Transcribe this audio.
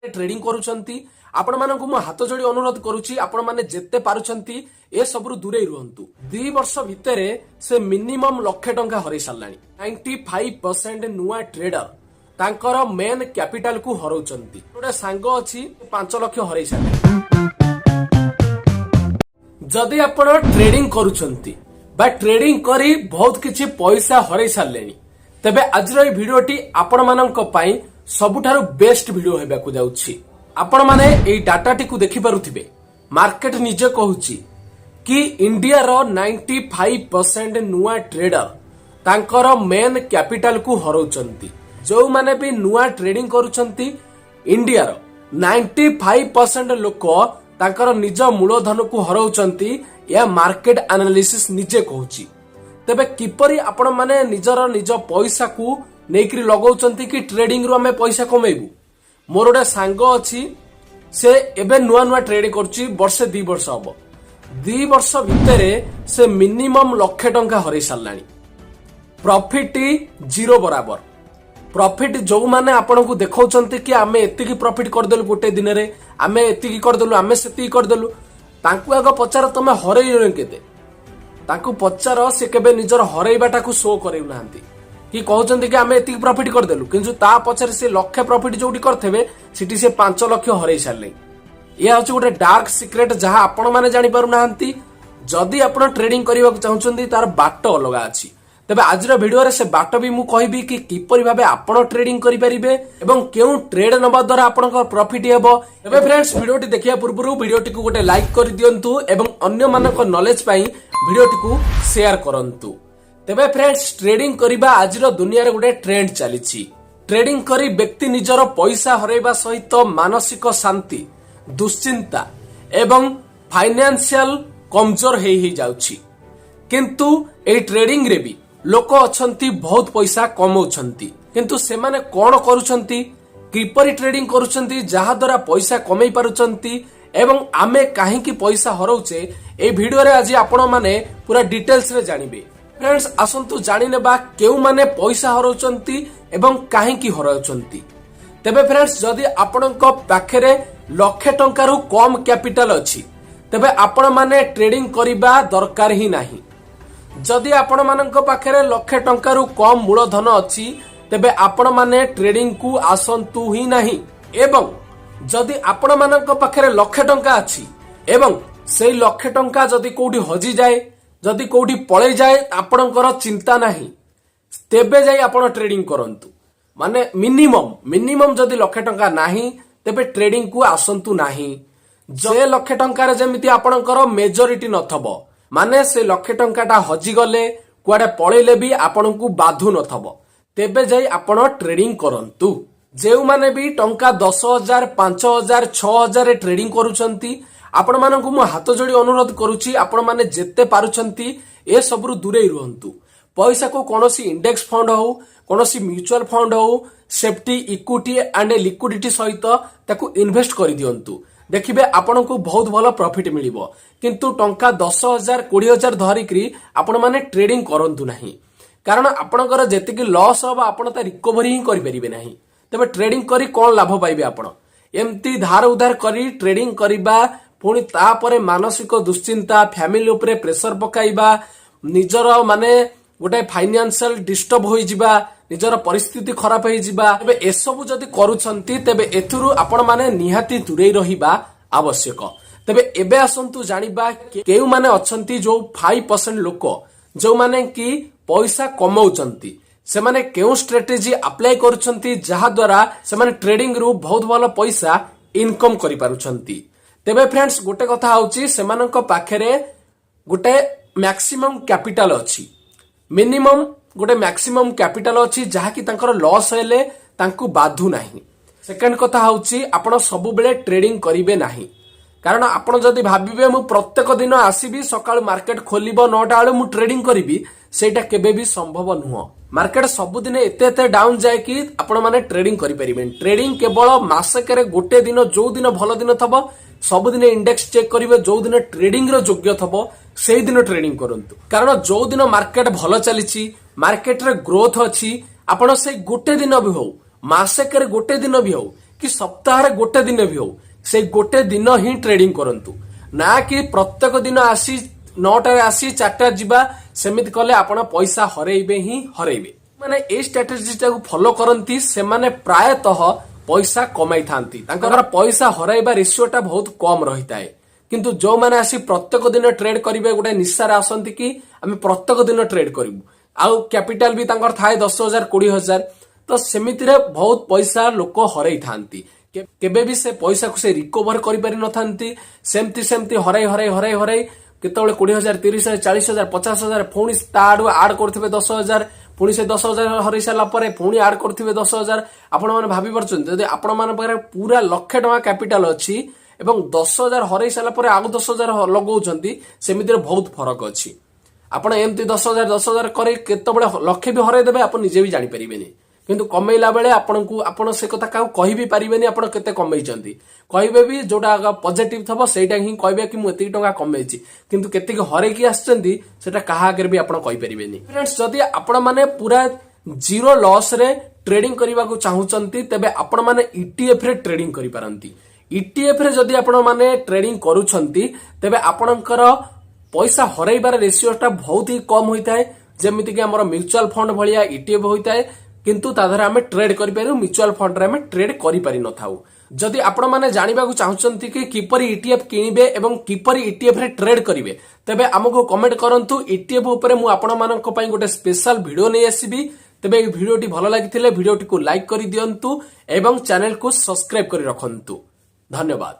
Trading କରୁଛନ୍ତି, ଆପଣମାନଙ୍କୁ ମୁଁ ହାତ ଯୋଡ଼ି ଅନୁରୋଧ କରୁଛି, ଆପଣମାନେ ଯେତେ ପାରୁଛନ୍ତି ଏସବୁରୁ ଦୂରେଇ ରୁହନ୍ତୁ। 2 ବର୍ଷ ଭିତରେ ସେ ମିନିମମ୍ ଲକ୍ଷେ ଟଙ୍କା ହରେଇ ସାରିଲାଣି। 95% ନୂଆ ଟ୍ରେଡର ତାଙ୍କର ମେନ୍ କ୍ୟାପିଟାଲକୁ ହରଉଛନ୍ତି। ଗୋଟେ ସାଙ୍ଗ ଅଛି, 5 ଲକ୍ଷ ହରେଇ ସାରିଲାଣି। ଯଦି ଆପଣ ଟ୍ରେଡିଂ କରୁଛନ୍ତି ବା ଟ୍ରେଡିଂ କରି ବହୁତ କିଛି ପଇସା ହରେଇ ସାରିଲେଣି, ତେବେ ଆଜିର ଏହି ଭିଡିଓଟି ଆପଣମାନଙ୍କ ପାଇଁ ସବୁଠାରୁ ବେଷ୍ଟ ଭିଡିଓ ହେବାକୁ ଯାଉଛି। ଆପଣମାନେ ଏଇ ଡାଟାଟିକୁ ଦେଖିପାରୁଥିବେ। ମାର୍କେଟ ନିଜେ କହୁଛି କି ଇଣ୍ଡିଆର 95% ନୂଆ ଟ୍ରେଡର ତାଙ୍କର ମେନ୍ କ୍ୟାପିଟାଲକୁ ହରଉଛନ୍ତି। ଯୋଉମାନେ ବି ନୂଆ ଟ୍ରେଡିଂ କରୁଛନ୍ତି, ଇଣ୍ଡିଆର 95% ଲୋକ ତାଙ୍କର ନିଜ ମୂଳଧନକୁ ହରଉଛନ୍ତି। ଏହା ମାର୍କେଟ ଆନାଲିସିସ୍ ନିଜେ କହୁଛି। ତେବେ କିପରି ଆପଣମାନେ ନିଜର ନିଜ ପଇସାକୁ ନେଇକରି ଲଗାଉଛନ୍ତି କି ଟ୍ରେଡିଂ ରୁ ଆମେ ପଇସା କମେଇବୁ? ମୋର ଗୋଟେ ସାଙ୍ଗ ଅଛି, ସେ ଏବେ ନୂଆ ନୂଆ ଟ୍ରେଡିଂ କରୁଛି, ବର୍ଷେ 2 ବର୍ଷ ହବ। 2 ବର୍ଷ ଭିତରେ ସେ ମିନିମମ୍ ଲକ୍ଷେ ଟଙ୍କା ହରେଇ ସାରିଲାଣି। ପ୍ରଫିଟ ଜିରୋ ବରାବର। ପ୍ରଫିଟ ଯୋଉମାନେ ଆପଣଙ୍କୁ ଦେଖାଉଛନ୍ତି କି ଆମେ ଏତିକି ପ୍ରଫିଟ କରିଦେଲୁ ଗୋଟେ ଦିନରେ, ଆମେ ଏତିକି କରିଦେଲୁ, ଆମେ ସେତିକି କରିଦେଲୁ, ତାଙ୍କୁ ଆଗ ପଚାର, ତମେ ହରେଇଲଣି କେତେ? ତାଙ୍କୁ ପଚାର। ସେ କେବେ ନିଜର ହରେଇବାଟାକୁ ଶୋ କରେଉନାହାନ୍ତି କି କହୁଛନ୍ତି କି ଆମେ ଏତିକି ପ୍ରଫିଟ କରିଦେଲୁ। କିନ୍ତୁ ତା ପଛରେ ସେ ଲକ୍ଷେ ପ୍ରଫିଟ ଯୋଉଠି କରିଥିବେ, ସେଠି ସେ 5 ଲକ୍ଷ ହରେଇ ସାରିଲେ। ଏହା ହଉଛି ଗୋଟେ ଡାର୍କ ସିକ୍ରେଟ, ଯାହା ଆପଣମାନେ ଜାଣିପାରୁନାହାନ୍ତି। ଯଦି ଆପଣ ଟ୍ରେଡିଂ କରିବାକୁ ଚାହୁଁଛନ୍ତି, ତାର ବାଟ ଅଲଗା ଅଛି। ତେବେ ଆଜିର ଭିଡିଓରେ ସେ ବାଟ ବି ମୁଁ କହିବି କି କିପରି ଭାବେ ଆପଣ ଟ୍ରେଡିଂ କରିପାରିବେ ଏବଂ କେଉଁ ଟ୍ରେଡ୍ ନେବା ଦ୍ୱାରା ଆପଣଙ୍କର ପ୍ରଫିଟ ହେବ। ଏବେ ଫ୍ରେଣ୍ଡସ୍, ଭିଡିଓଟି ଦେଖିବା ପୂର୍ବରୁ ଭିଡିଓଟିକୁ ଗୋଟେ ଲାଇକ୍ କରିଦିଅନ୍ତୁ ଏବଂ ଅନ୍ୟମାନଙ୍କ ନଲେଜ ପାଇଁ ଭିଡିଓଟିକୁ ସେୟାର କରନ୍ତୁ। ତେବେ ଫ୍ରେଣ୍ଡସ୍, ଟ୍ରେଡିଂ କରିବା ଆଜିର ଦୁନିଆରେ ଗୋଟେ ଟ୍ରେଣ୍ଡ ଚାଲିଛି। ଟ୍ରେଡିଂ କରି ବ୍ୟକ୍ତି ନିଜର ପଇସା ହରାଇବା ସହିତ ମାନସିକ ଶାନ୍ତି, ଦୁଶ୍ଚିନ୍ତା ଏବଂ ଫାଇନାନ୍ସିଆଲ କମଜୋର ହେଇ ହେଇଯାଉଛି। କିନ୍ତୁ ଏଇ ଟ୍ରେଡିଂ ରେ ବି ଲୋକ ଅଛନ୍ତି, ବହୁତ ପଇସା କମଉଛନ୍ତି। କିନ୍ତୁ ସେମାନେ କଣ କରୁଛନ୍ତି, କିପରି ଟ୍ରେଡିଂ କରୁଛନ୍ତି, ଯାହା ଦ୍ୱାରା ପଇସା କମେଇ ପାରୁଛନ୍ତି ଏବଂ ଆମେ କାହିଁକି ପଇସା ହରଉଛେ, ଏଇ ଭିଡିଓରେ ଆଜି ଆପଣମାନେ ପୁରା ଡିଟେଲ୍ସ ରେ ଜାଣିବେ। ଫ୍ରେଣ୍ଡସ୍, ଆସନ୍ତୁ ଜାଣିନେବା କେଉଁମାନେ ପଇସା ହରଉଛନ୍ତି ଏବଂ କାହିଁକି ହରାଉଛନ୍ତି। ତେବେ ଫ୍ରେଣ୍ଡସ୍, ଯଦି ଆପଣଙ୍କ ପାଖରେ ଲକ୍ଷେ ଟଙ୍କାରୁ କମ କ୍ୟାପିଟାଲ ଅଛି, ତେବେ ଆପଣମାନେ ଟ୍ରେଡିଂ କରିବା ଦରକାର ହିଁ ନାହିଁ। ଯଦି ଆପଣମାନଙ୍କ ପାଖରେ ଲକ୍ଷେ ଟଙ୍କାରୁ କମ ମୂଳଧନ ଅଛି, ତେବେ ଆପଣମାନେ ଟ୍ରେଡିଂ କୁ ଆସନ୍ତୁ ହିଁ ନାହିଁ। ଏବଂ ଯଦି ଆପଣମାନଙ୍କ ପାଖରେ ଲକ୍ଷେ ଟଙ୍କା ଅଛି ଏବଂ ସେଇ ଲକ୍ଷେ ଟଙ୍କା ଯଦି କୋଉଠି ହଜିଯାଏ, ଯଦି କୋଉଠି ପଳେଇ ଯାଏ, ଆପଣଙ୍କର ଚିନ୍ତା ନାହିଁ, ତେବେ ଯାଇ ଆପଣ ଟ୍ରେଡିଂ କରନ୍ତୁ। ମାନେ ମିନିମମ୍ ଯଦି ଲକ୍ଷେ ଟଙ୍କା ନାହିଁ, ତେବେ ଟ୍ରେଡିଂ କୁ ଆସନ୍ତୁ ନାହିଁ। ଯେ ଲକ୍ଷେ ଟଙ୍କାରେ ଯେମିତି ଆପଣଙ୍କର ମେଜରିଟି ନଥବ, ମାନେ ସେ ଲକ୍ଷେ ଟଙ୍କାଟା ହଜିଗଲେ, କୁଆଡେ ପଳେଇଲେ ବି ଆପଣଙ୍କୁ ବାଧୁ ନଥବ, ତେବେ ଯାଇ ଆପଣ ଟ୍ରେଡିଂ କରନ୍ତୁ। ଯେଉଁମାନେ ବି ଟଙ୍କା 10,000, 5,000, 6,000 ଟ୍ରେଡିଂ କରୁଛନ୍ତି, ଆପଣମାନଙ୍କୁ ମୁଁ ହାତ ଯୋଡ଼ି ଅନୁରୋଧ କରୁଛି, ଆପଣମାନେ ଯେତେ ପାରୁଛନ୍ତି ଏସବୁରୁ ଦୂରେଇ ରୁହନ୍ତୁ। ପଇସାକୁ କୌଣସି ଇଣ୍ଡେକ୍ସ ଫଣ୍ଡ ହଉ, କୌଣସି ମ୍ୟୁଚୁଆଲ ଫଣ୍ଡ ହଉ, ସେଫ୍ଟି, ଇକ୍ୱିଟି ଆଣ୍ଡ ଲିକ୍ୱିଡିଟି ସହିତ ତାକୁ ଇନଭେଷ୍ଟ କରିଦିଅନ୍ତୁ। ଦେଖିବେ, ଆପଣଙ୍କୁ ବହୁତ ଭଲ ପ୍ରଫିଟ ମିଳିବ। କିନ୍ତୁ ଟଙ୍କା 10,000, 20,000 ଧରିକିରି ଆପଣମାନେ ଟ୍ରେଡିଂ କରନ୍ତୁ ନାହିଁ। କାରଣ ଆପଣଙ୍କର ଯେତିକି ଲସ୍ ହବ, ଆପଣ ତା ରିକଭରି ହିଁ କରିପାରିବେ ନାହିଁ। ତେବେ ଟ୍ରେଡିଂ କରି କଣ ଲାଭ ପାଇବେ ଆପଣ? ଏମିତି ଧାର ଉଧାର କରି ଟ୍ରେଡିଂ କରିବା, ପୁଣି ତାପରେ ମାନସିକ ଦୁଶ୍ଚିନ୍ତା, ଫ୍ୟାମିଲି ଉପରେ ପ୍ରେସର ପକାଇବା, ନିଜର ମାନେ ଗୋଟେ ଫାଇନାନ୍ସିଆଲ ଡିଷ୍ଟର୍ବ ହୋଇଯିବା, ନିଜର ପରିସ୍ଥିତି ଖରାପ ହେଇଯିବା, ତେବେ ଏସବୁ ଯଦି କରୁଛନ୍ତି, ତେବେ ଏଥିରୁ ଆପଣମାନେ ନିହାତି ଦୂରେଇ ରହିବା ଆବଶ୍ୟକ। ତେବେ ଏବେ ଆସନ୍ତୁ ଜାଣିବା କେଉଁମାନେ ଅଛନ୍ତି, ଯୋଉ 5% ଲୋକ, ଯୋଉମାନେ କି ପଇସା କମଉଛନ୍ତି, ସେମାନେ କେଉଁ ଷ୍ଟ୍ରାଟେଜି ଆପ୍ଲାଏ କରୁଛନ୍ତି, ଯାହା ଦ୍ୱାରା ସେମାନେ ଟ୍ରେଡିଂ ରୁ ବହୁତ ଭଲ ପଇସା ଇନକମ କରିପାରୁଛନ୍ତି। ତେବେ ଫ୍ରେଣ୍ଡସ୍, ଗୋଟେ କଥା ହଉଛି, ସେମାନଙ୍କ ପାଖରେ ଗୋଟେ ମ୍ୟାକ୍ସିମମ୍ କ୍ୟାପିଟାଲ ଅଛି, ମିନିମମ୍ ଗୋଟେ ମ୍ୟାକ୍ସିମମ୍ କ୍ୟାପିଟାଲ ଅଛି, ଯାହାକି ତାଙ୍କର ଲସ୍ ହେଲେ ତାଙ୍କୁ ବାଧୁ ନାହିଁ। ସେକେଣ୍ଡ କଥା ହଉଛି, ଆପଣ ସବୁବେଳେ ଟ୍ରେଡିଂ କରିବେ ନାହିଁ। କାରଣ ଆପଣ ଯଦି ଭାବିବେ, ମୁଁ ପ୍ରତ୍ୟେକ ଦିନ ଆସିବି, ସକାଳୁ ମାର୍କେଟ ଖୋଲିବ 9ଟା ବେଳୁ ମୁଁ ଟ୍ରେଡିଂ କରିବି, ସେଇଟା କେବେ ବି ସମ୍ଭବ ନୁହଁ। ମାର୍କେଟ ସବୁଦିନ ଏତେ ଏତେ ଡାଉନ ଯାଏ କି ଆପଣ ମାନେ ଟ୍ରେଡିଂ କରିପାରିବେନି। ଟ୍ରେଡିଂ କେବଳ ମାସକରେ ଗୋଟେ ଦିନ, ଯୋଉ ଦିନ ଭଲ ଦିନ ଥବ। ସବୁଦିନ ଇଣ୍ଡେକ୍ସ ଚେକ୍ କରିବେ, ଯୋଉ ଦିନ ଟ୍ରେଡିଂ ର ଯୋଗ୍ୟ ଥବ, ସେଇ ଦିନ ଟ୍ରେଡିଂ କରନ୍ତୁ। କାରଣ ଯୋଉ ଦିନ ମାର୍କେଟ ଭଲ ଚାଲିଛି, ମାର୍କେଟରେ ଗ୍ରୋଥ ଅଛି, ଆପଣ ସେଇ ଗୋଟେ ଦିନ ବି ହଉ, ମାସକରେ ଗୋଟେ ଦିନ ବି ହଉ, କି ସପ୍ତାହରେ ଗୋଟେ ଦିନ ବି ହଉ, ସେଇ ଗୋଟେ ଦିନ ହିଁ ଟ୍ରେଡିଂ କରନ୍ତୁ, ନା କି ପ୍ରତ୍ୟେକ ଦିନ ଆସି 9ଟାରେ ଆସି 4ଟା ଯିବା। ସେମିତି କଲେ ଆପଣ ପଇସା ହରେଇବେ ହିଁ ହରେଇବେ। ମାନେ ଏଇ ଷ୍ଟ୍ରାଟେଜିଟାକୁ ଫଲୋ କରନ୍ତି, ସେମାନେ ପ୍ରାୟତଃ ପଇସା କମାଇଥାନ୍ତି। ତାଙ୍କର ପଇସା ହରାଇବା ରେସିଓଟା ବହୁତ କମ ରହିଥାଏ। କିନ୍ତୁ ଯୋଉମାନେ ଆସି ପ୍ରତ୍ୟେକ ଦିନ ଟ୍ରେଡ୍ କରିବେ, ଗୋଟେ ନିଶାରେ ଆସନ୍ତି କି ଆମେ ପ୍ରତ୍ୟେକ ଦିନ ଟ୍ରେଡ୍ କରିବୁ, ଆଉ କ୍ୟାପିଟାଲ ବି ତାଙ୍କର ଥାଏ 10,000, 20,000, ତ ସେମିତିରେ ବହୁତ ପଇସା ଲୋକ ହରେଇଥାନ୍ତି। କେବେ ବି ସେ ପଇସାକୁ ସେ ରିକଭର କରିପାରି ନଥାନ୍ତି। ସେମିତି ସେମିତି ହରାଇ ହରାଇ ହରାଇ ହରାଇ କେତେବେଳେ 20,000, 30,000, 40,000, 50,000, ପୁଣି ତା ଆଡୁ ଆଡ୍ କରୁଥିବେ 10,000, ପୁଣି ସେ 10,000 ହରେଇ ସାରିଲା ପରେ ପୁଣି ଆଡ୍ କରୁଥିବେ 10,000। ଆପଣମାନେ ଭାବି ପାରୁଛନ୍ତି, ଯଦି ଆପଣମାନଙ୍କ ପାଖରେ ପୁରା ଲକ୍ଷେ ଟଙ୍କା କ୍ୟାପିଟାଲ ଅଛି ଏବଂ 10,000 ହରେଇ ସାରିଲା ପରେ ଆଉ 10,000 ଲଗାଉଛନ୍ତି, ସେମିତିରେ ବହୁତ ଫରକ ଅଛି। ଆପଣ ଏମିତି 10,000, 10,000 କରି କେତେବେଳେ ଲକ୍ଷେ ବି ହରେଇ ଦେବେ, ଆପଣ ନିଜେ ବି ଜାଣିପାରିବେନି। କିନ୍ତୁ କମେଇଲା ବେଳେ ଆପଣଙ୍କୁ ଆପଣ ସେ କଥା କାହାକୁ କହି ବି ପାରିବେନି, ଆପଣ କେତେ କମେଇଛନ୍ତି। କହିବେ ବି ଯୋଉଟା ପଜିଟିଭ ଥବ, ସେଇଟା ହିଁ କହିବେ କି ମୁଁ ଏତିକି ଟଙ୍କା କମେଇଛି। କିନ୍ତୁ କେତିକି ହରେଇକି ଆସିଛନ୍ତି, ସେଟା କାହା ଆଗରେ ବି ଆପଣ କହିପାରିବେନି। ଫ୍ରେଣ୍ଡସ୍, ଯଦି ଆପଣମାନେ ପୁରା ଜିରୋ ଲସ୍ ରେ ଟ୍ରେଡିଂ କରିବାକୁ ଚାହୁଁଛନ୍ତି, ତେବେ ଆପଣମାନେ ଇଟିଏଫ ରେ ଟ୍ରେଡିଂ କରିପାରନ୍ତି। ଇଟିଏଫ ରେ ଯଦି ଆପଣମାନେ ଟ୍ରେଡିଂ କରୁଛନ୍ତି, ତେବେ ଆପଣଙ୍କର ପଇସା ହରାଇବାର ରେସିଓଟା ବହୁତ ହି କମ ହୋଇଥାଏ। ଯେମିତିକି ଆମର ମ୍ୟୁଚୁଆଲ ଫଣ୍ଡ ଭଳିଆ ଇଟିଏଫ ହୋଇଥାଏ, କିନ୍ତୁ ତା ଦେହରେ ଆମେ ଟ୍ରେଡ୍ କରିପାରିବୁ, ମ୍ୟୁଚୁଆଲ ଫଣ୍ଡରେ ଆମେ ଟ୍ରେଡ୍ କରିପାରିନଥାଉ। ଯଦି ଆପଣମାନେ ଜାଣିବାକୁ ଚାହୁଁଛନ୍ତି କି କିପରି ଇଟିଏଫ କିଣିବେ ଏବଂ କିପରି ଇଟିଏଫ ରେ ଟ୍ରେଡ୍ କରିବେ, ତେବେ ଆମକୁ କମେଣ୍ଟ କରନ୍ତୁ। ଇଟିଏଫ ଉପରେ ମୁଁ ଆପଣମାନଙ୍କ ପାଇଁ ଗୋଟେ ସ୍ପେଶାଲ ଭିଡିଓ ନେଇ ଆସିବି। ତେବେ ଏହି ଭିଡିଓଟି ଭଲ ଲାଗିଥିଲେ ଭିଡିଓଟିକୁ ଲାଇକ୍ କରିଦିଅନ୍ତୁ ଏବଂ ଚ୍ୟାନେଲକୁ ସବସ୍କ୍ରାଇବ କରି ରଖନ୍ତୁ। ଧନ୍ୟବାଦ।